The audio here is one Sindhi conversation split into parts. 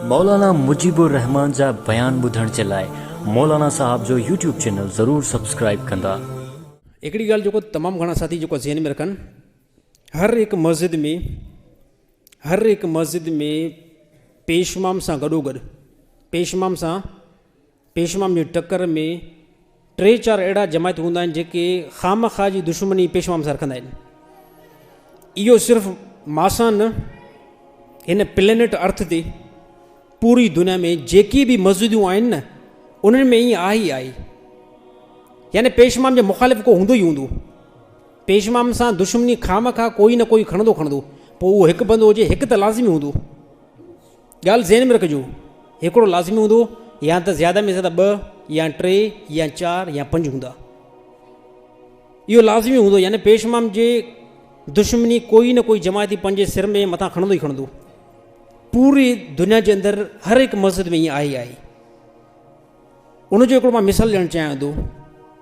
مولانا مجيب الرحمان جا بيان ٻڌڻ جي لاء مولانا صاحب جو يوٽيوب چينل ضرور سبسڪرائيب ڪندا. هڪڙي ڳالهه جيڪو تمام گهڻا ساٿي جيڪو ذهن ۾ رکن هر هڪ مسجد ۾ هر هڪ مسجد ۾ پيشمام سان گڏو گڏ پيشمام سان پيشمام جي ٽڪر ۾ ٽي چار اهڙا جماعت هوندا آهن جيڪي خامخواه جي دشمني پيشمام سان رکندا آهن. اهو صرف مان سان نه هن پلينيٽ ارٿ تي پوري دنيا ۾ جيڪي به مسجدون آهن نه انهن ۾ ائين آهي ئي آهي. يعني پيشمام جي مخالف ڪو هوندو ئي هوندو. پيشمام سان دشمني خامخواه ڪوئي نه ڪوئي کڻندو کڻندو پوء اهو هڪ بندو هجي هڪ ته لازمي هوندو. ڳالهه ذهن ۾ رکجو، هڪڙو لازمي هوندو يا ته زياده ۾ زياده ٻه يا ٽي يا چار يا پنج هوندا. اهو لازمي هوندو يعني پيش امام جي دشمني ڪوئي نه ڪوئي جماعتي پنهنجي سر ۾ مٿان کڻندو ئي کڻندو. پوري دنيا جي اندر هر هڪ مسجد ۾ ائين آهي ئي آهي. ان جو هڪڙو مان مثال ڏيڻ چاهيان ٿو.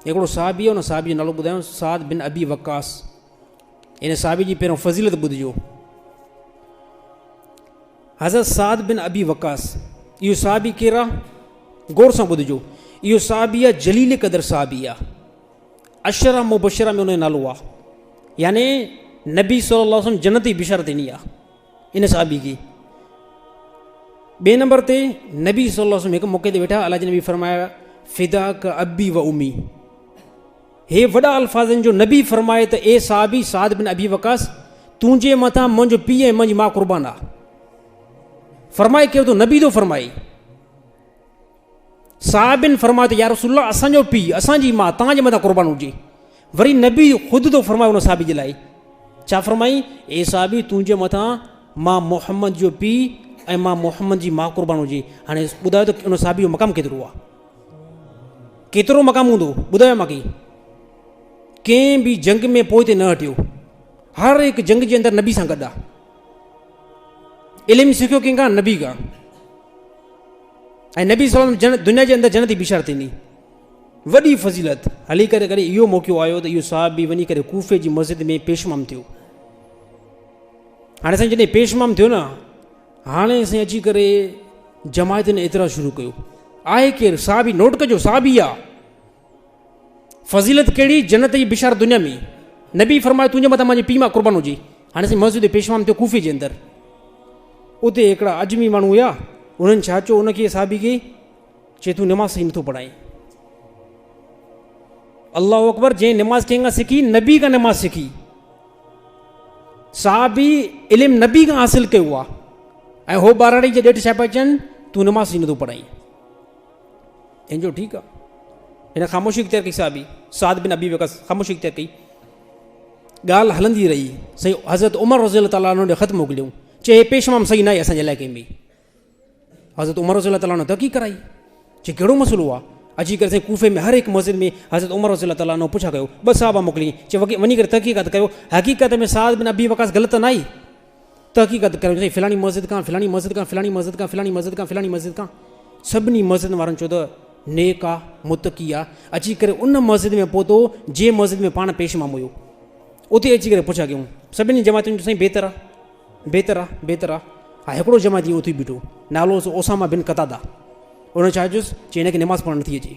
هڪڙو صحابي آهي، ان صحابي جو نالو ٻڌايو سعد بن ابي وقاص. ان صحابي جي پهريون فضيلت ٻڌجو. حضرت سعد بن ابي وقاص اهو صحابي ڪير آ؟ غور سان ٻڌجو. اهو صحابي آ جليل قدر صحابي آ. عشره مبشره ۾ ان جو نالو آ. يعني نبي صلي الله عليه وسلم جنت جي بشارت ڏني آ ان صحابي کي. ٻئي نمبر تي نبي صلي الله عليه وسلم هڪ موقعي تي ويٺا، الله جي نبي فرمايا فداڪ ابي و امي. هي وڏا الفاظن جو نبي فرمائي ته اي صحابي سعد بن ابي وقاص تنهنجي مٿان منهنجو پيء ۽ منهنجي ماء قربان آ. فرمائي ڪير ٿو؟ نبي ٿو فرمائي. صحابين فرمايو ته يا رسول الله اسان جو پيء اسان جي ماء توهان جي مٿان قربان هجي. وري نبي خود ٿو فرمائي ان صحابي جي لاء ڇا فرمائي؟ اي صحابي تنهنجي مٿان مان محمد جو پيء ۽ مان محمد جي ماء قربان هجي. هاڻي ٻڌايو ته ان صحابي جو مقام ڪيترو آ؟ ڪيترو مقام هوندو ٻڌايو ماکي. ڪنهن به جنگ ۾ پوئتي نه هٽيو، هر هڪ جنگ جي اندر نبي سان گڏ آ. علم سکيو ڪنهن کان؟ نبي کان. ۽ نبي صلي الله عليه وسلم دنيا جي اندر جنت جي بشارت ڏني. وڏي فضيلت هلي ڪري ڪري اهو موقعو آيو ته اهو صاحب به وڃي ڪري ڪوفي جي مسجد ۾ پيشمام ٿيو. هاڻي سائين جڏهن پيشمام ٿيو نه، هاڻي سائين اچي ڪري جماعتن اعتراض شروع ڪيو. آهي ڪير؟ صحابي نوٽ ڪجو صحابي آ. فضيلت ڪهڙي؟ جنت جي بشارت دنيا ۾. نبي فرمايو تنهنجي مٿان منهنجي پيء ماء قربان هجي. هاڻي سائين مسجد پيشمام ٿيو ڪوفي جي اندر. اتي هڪڙا عجمي ماڻهو هيا، انهن ڇا چيو ان کي صحابي کي، چي تون نماز صحيح نٿو پڙهائين. الله اڪبر، جنهن نماز ڪنهن کان سکي؟ نبي کان نماز سکي. صحابي علم نبي کان حاصل ڪيو آ ۽ هو ٻاراڙي جي ڏيٺ ڇا پيا چون تون نماز ئي نٿو پڙهائين. هن جو ٺيڪ آ. هن خاموشي اختيار ڪئي. صحابي سعد بن ابي وقاص خاموشي اختيار ڪئي. ڳالهه هلندي رهي. سائين حضرت عمر رضي الله تعالٰي عنه ڏي خط موڪليائون، چي هي پيشمام صحيح ناهي اسان جي علائقي ۾. حضرت عمر رضي الله تعالٰي عنه تحقيق ڪرائي، چي ڪهڙو مسئلو آ؟ اچي ڪري سائين ڪوفي ۾ هر هڪ مسجد ۾ حضرت عمر رضي الله تعالٰي عنه پڇا ڪيو، ٻه صحابه موڪليائين، چي وڃي ڪري تحقيقات ڪيو، حقيقت ۾ سعد بن ابي وقاص غلط ته ناهي؟ تحقيقات ڪريو، سائين فلاڻي مسجد کان، فلاڻي مسجد کان، فلاڻي مسجد کان، فلاڻي مسجد کان، فلاڻي مسجد کان، سڀني مسجدن وارن چيو ته نيڪ آ، متقي آ. اچي ڪري ان مسجد ۾ پهتو جنهن مسجد ۾ پاڻ پيش امام هيو، اتي اچي ڪري پڇا ڪيون، سڀني جماعتن چيو سائين بهتر آ، بهتر آ، بهتر آ. ها هڪڙو جماعتي اٿي بيٺو، نالو هوس اسامه بن قتاده. ان ڇا چيس، چي هن کي نماز پڙهڻ نٿي اچي،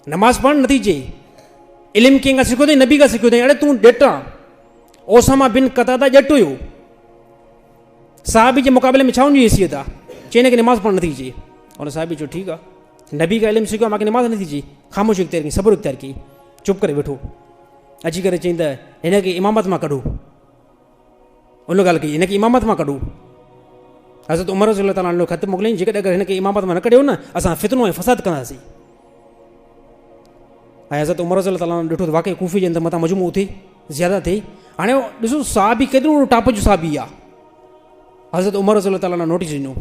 نماز پڙهڻ نٿي اچي. علم ڪنهن کان سکيو اٿئي؟ نبي کان سکيو اٿئي. اڙي تون ڄٽ آن. اسامه بن قتاده ڄٽ هيو. صحابي جي مقابلي ۾ ڇا ان جي حيثيت آ؟ چي هن کي نماز پڙهڻ نٿي اچي. ان صحابي چيو ٺيڪ آ، نبي کان علم سکيو آ، مانکي نماز نٿي اچي. خاموشي اختيار ڪئي، صبر اختيار ڪئي، چپ ڪري ويٺو. اچي ڪري چئين ته هن کي امامت مان ڪڍو. ان ڳالهه ڪئي، هن کي امامت مان ڪڍو. حضرت عمر رضي الله تعالٰي عنه خط موڪليائين، جيڪڏهن اگر هن کي امامت مان نه ڪڍيو نه، اسان فتنو ۽ فساد ڪنداسين. ۽ حضرت عمر رضي الله تعالٰي عنه ڏٺو ته واقعي ڪوفي جي اندر متان مجموعو اٿي زياده ٿئي. هاڻي ڏسو صحابي ڪيترو وڏو ٽاپ جو صحابي آ. حضرت عمر رضي الله تعالٰي عنه نوٽيس ڏنو،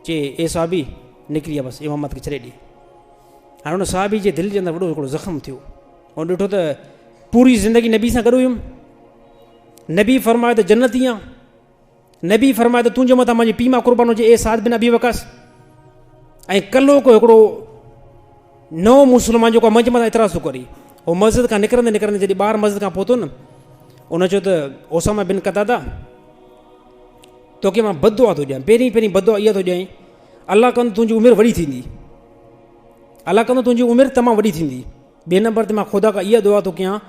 چي اي صحابي نڪري آ، بس امامت کي ڇڏي ڏي. هاڻي ان صحابي جي دل جي اندر وڏو هڪڙو زخم ٿيو. هن ڏٺو ته پوري زندگي نبي سان گڏ هيم، نبي فرمايو ته جنتي آن، نبي فرمايو ته تنهنجي مٿان منهنجي پيء ماء قربان هجي اي سعد بن ابي وقاص، ۽ ڪلهو ڪو هڪڙو نئون مسلمان جيڪو منهنجي مٿان اعتراض ٿو ڪري. هو مسجد کان نڪرندي نڪرندي جڏهن ٻاهر مسجد کان پهتو نه، ان چيو ته اسامه بن قتاده توکي مان بددعا ٿو ڏيان، پهرين پهرين بددعا اها ٿو ڏيانء، الله ڪندو تنهنجي عمر وڏي ٿيندي، الله ڪندو تنهنجي عمر تمام وڏي ٿيندي. ٻئي نمبر تي مان خدا کان اها دعا ٿو ڪيان،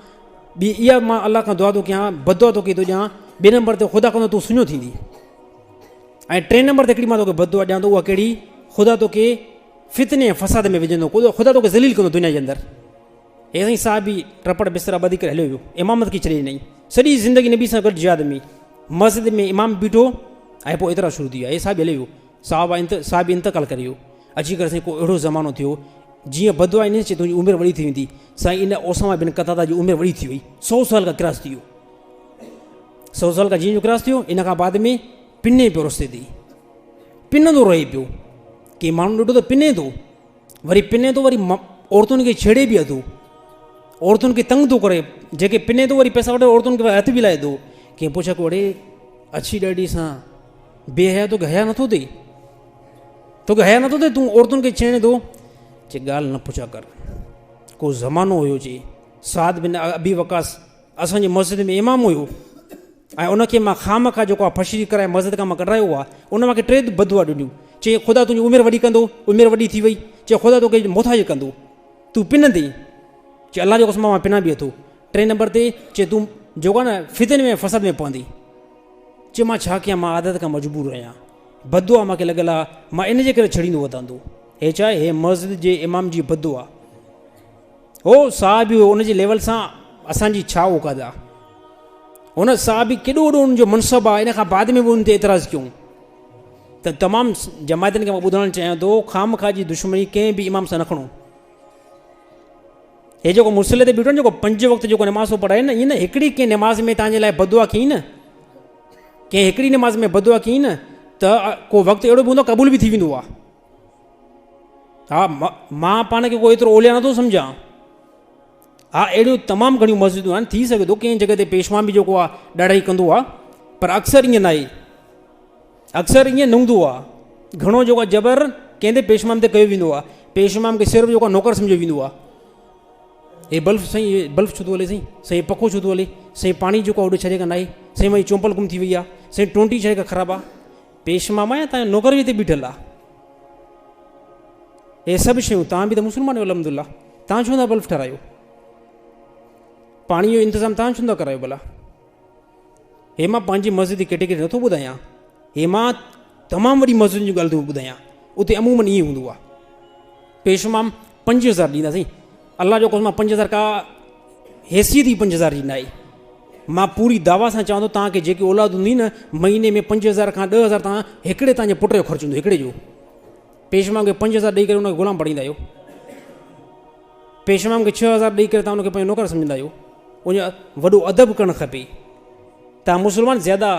ٻي اها مان الله کان دعا ٿو ڪيان، بددعا توکي ٿو ڏيان، ٻئي نمبر تي خدا ڪندو تون سڃو ٿيندي. ۽ ٽئين نمبر تي هڪڙي مان توکي بددعا ڏيان ٿو، اها ڪهڙي؟ خدا توکي فتني ۽ فساد ۾ وجهندو، خدا توکي ذليل ڪندو دنيا جي اندر. هي سائين صحابي ٽپڙ بسترا ٻڌي ڪري هليو ويو، امامت کي ڇڏي ڏنائين. سڄي زندگي نبي سان گڏ جهاد ۾ مسجد ۾ امام بيٺو ۽ پوء ايترا شروع ٿي ويا. هي صحابي هليو ويو، صحابه صحابي انتقال ڪري ويو. اچي ڪري سائين ڪو اهڙو زمانو ٿيو جيئن بددعا ڏني چي تنهنجي عمر وڏي ٿي ويندي. سائين ان اسامه بن قتاده جي عمر وڏي ٿي وئي، سو سال کان ڪراس ٿي ويو. سو سال کان جيئن جو ڪراس ٿيو ان کان بعد ۾ پني پيو رستي تي، پنندو رهي پيو. ڪي ماڻهو ڏٺو ته پني ٿو، وري پني ٿو، وري عورتن کي ڇيڙي به اٿو، عورتن کي تنگ ٿو ڪري، جيڪي پني ٿو وري پئسا وٺي عورتن کي هٿ به لائي ٿو. ڪنهن پڇا ڪو اڙي اڇي ڏاڍي سان بي حيا توکي حيا نٿو ٿئي، توکي حيا نٿو ٿئي، تون عورتن کي ڇيڙي ٿو؟ چي ڳالهه نه پڇا ڪر، ڪو زمانو هيو چي سعد بن ابي وقاص اسان جي مسجد ۾ امام هيو ۽ ان کي مان خامخواه جيڪو آهي ڦشري ڪرائي مسجد کان مان ڪڍرايو آهي. ان مان کي ٽي بددعا ڏنيون، چي خدا تنهنجي عمر وڏي ڪندو، عمر وڏي ٿي وئي. چي خدا توکي محتاج ڪندو، تون پنندين. چي الله جو قسم مان پنان به اٿو. ٽئين نمبر تي چي تون جيڪو آهي نه فتن ۾ فساد ۾ پوندين. چي مان ڇا ڪيان، مان عادت کان مجبور آهيان، بددعا مان کي لڳل آهي، مان ان جي ڪري ڇڙيندو وتان ٿو. هي ڇا آهي؟ هي مسجد جي امام جي بددعا. هو صاحب هو، ان جي ليول سان اسان جي ڇا اوقات آ. هن صاحب ڪيڏو وڏو ان جو منصب آ، ان کان بعد ۾ به ان تي اعتراض ڪيون. ته تمام جماعتن کي مان ٻڌائڻ چاهيان ٿو، خامخواه جي دشمني ڪنهن به امام سان نه کڻو. هي جيڪو مصلي تي بيٺو آهي نه، جيڪو پنج وقت جيڪو نماز ٿو پڙهائي نه، ائين نه هڪڙي ڪنهن نماز ۾ تنهنجي لاء بددعا ڪئي نه، ڪنهن هڪڙي نماز ۾ بددعا ڪئي نه، ته ڪو وقت اهڙو به هوندو قبول به ٿي ويندو آ. ها مان پاڻ کي ڪو ايترو اولياء نٿو سمجهان. ها اهڙيون تمام گهڻيون مسجدون آهن، ٿي سگهي ٿو ڪنهن جڳهه تي پيشوا به جيڪو آهي ڏاڍائي ڪندو آهي، پر اڪثر ائين ناهي، اڪثر ائين نه هوندو آهي. گهڻو جيڪو آهي جبر ڪنهن تي پيشمام تي ڪيو ويندو آهي، پيشمام کي صرف جيڪو آهي نوڪر سمجهيو ويندو آهي. هي بلف سائين، هي بلف ڇو ٿو هلي سائين، سائين پکو ڇو ٿو هلي سائين، پاڻي جيڪو آهي هوڏي ڇڏي کان ناهي سائين، منهنجي چونپل گم ٿي وئي آهي سائين، ٽونٽي ڇڏي کان خراب آهي. پيشمام آهيان تان نوڪر به هتي بيٺل آهي. اهي سڀ شيون توهان به ته مسلمان آهيو الحمدلله، توهان ڇو نٿا بلف ٺهرايو؟ پاڻي جو انتظام توهان ڇو نٿا ڪرايو ڀلا؟ هي مان پنهنجي مسجد جي ڪيٽيگري نٿو ٻڌايان، هي مان تمام وڏي مسجد جون ڳالهه ٿو ٻڌايان. اتي عمومن ائين هوندو آهي. پيشمام 5000 ڏينداسين، الله جو قسم 5000 ڪا حيثيت ئي 5000 جي ناهي. مان پوري دعويٰ سان چوان ٿو توهان کي جيڪي اولاد هوندي نه، مهيني ۾ 5000 کان 10000 توهان هڪڙي توهان جي پٽ جو خرچ هوندو، هڪڙي جو. پيشمام کي 5000 ڏئي ڪري ان کي غلام بڻائيندا آهيو، پيشمام کي 6000 ڏئي ڪري توهان ان کي پنهنجو نوڪر سمجهندا آهيو. ان جو وڏو ادب ڪرڻ کپي. توهان مسلمان زياده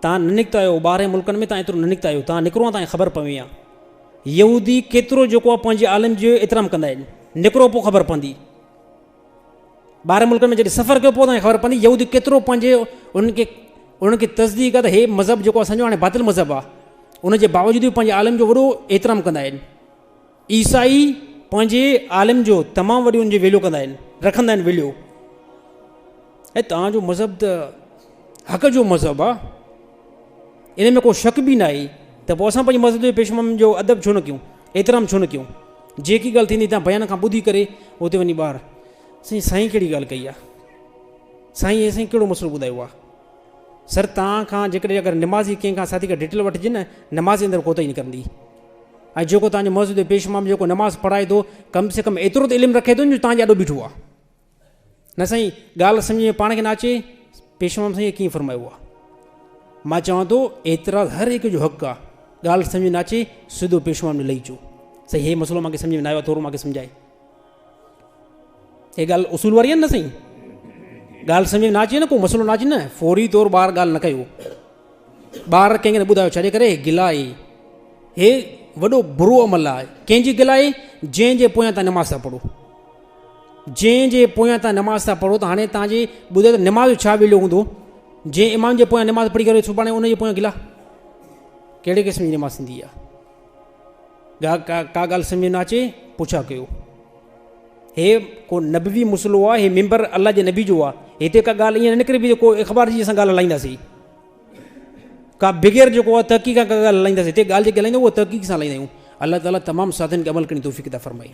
توهان نه نڪتا آهيو ٻاهرين ملڪن ۾، توهان ايترو نه نڪتا آهيو، توهان نڪرو توهان کي خبر پوي ها يهودي ڪيترو جيڪو آهي پنهنجي عالم جو احترام ڪندا آهن. نڪرو پوء خبر پوندي. ٻاهرين ملڪن ۾ جڏهن سفر ڪيو پوء توهان کي خبر پوندي يهودي ڪيترو پنهنجي انهن کي انهن کي تصديق آهي ته هي مذهب جيڪو اسان جو هاڻي باطل مذهب آهي، ان جي باوجود به پنهنجي عالم جو وڏو احترام ڪندا آهن. عيسائي پنهنجي عالم جو تمام وڏي ان جي ويليو ڪندا آهن، رکندا آهن ويليو. ۽ توهان جو مذهب ته حق جو مذهب آهي، ان ۾ ڪو شڪ به نه آهي، ته پوء اسان پنهنجي مذهب جي پيشمام جو ادب ڇو نه ڪيون، احترام ڇو نه ڪيون؟ جيڪي ڳالهه ٿيندي تان بيان کان ٻڌي ڪري اتي وڃي ٻاهر سائين سائين ڪهڙي ڳالهه ڪئي آهي، سائين هي سائين ڪهڙو مسئلو ٻڌايو آهي. سر تان کان جيڪڏهن اگر نماز جي ڪنهن کان ساٿي کان ڊيٽيل وٺجي نه، نماز جي اندر ڪوتاهي نڪرندي. ۽ جيڪو تان جو مسجد جو پيش امام جيڪو نماز پڙهائي ٿو، ڪم سي ڪم ايترو ته علم رکي ٿو جو تان جي آڏو بيٺو آهي. نه سائين ڳالهه سمجهه ۾ پاڻ کي نه اچي، پيش امام سائين ڪيئن فرمايو آهي. مان چوان ٿو اعتراض هر هڪ جو حق آهي، ڳالهه سمجهه ۾ نه اچي سڌو پيش امام ڏي لهي اچو، سائين هي مسئلو مانکي سمجهه ۾ نه آيو آهي ٿورو مانکي سمجهائي. هي ڳالهه اصول واري آهي نه سائين، ڳالهه سمجهه ۾ نه اچي نه، ڪو مسئلو نه اچي نه، فوري طور ٻاهر ڳالهه نه ڪيو، ٻاهر ڪنهن کي نه ٻڌايو، ڇاجي ڪري هي گلا آهي، هي وڏو برو عمل آهي. ڪنهن جي گلا آهي؟ جنهن جي پويان تان نماز ٿا پڙهو، جنهن جي پويان تان نماز ٿا پڙهو. ته هاڻي تان جي ٻڌايو ته نماز جو ڇا ويليو هوندو؟ جنهن امام جي پويان نماز پڙهي ڪري سڀاڻي ان جي پويان گلا، ڪهڙي قسم جي نماز ٿيندي آهي؟ ڪا ڳالهه سمجهه نه اچي پڇا ڪيو. هي ڪو نبوي مسئلو آهي، هي ممبر الله جي نبي جو آهي، هتي ڪا ڳالهه ائين نه نڪري پئي ڪو اخبار جي اسان ڳالهه هلائينداسين. ڪا بغير جيڪو آهي تحقيق کان ڪا ڳالهه هلائينداسين، هتي ڳالهه جيڪي هلائيندا آهيون اها تحقيق سان هلائيندا آهيون. الله تعاليٰ تمام ساٿين کي عمل ڪرڻ جي توفيق عطا فرمائي.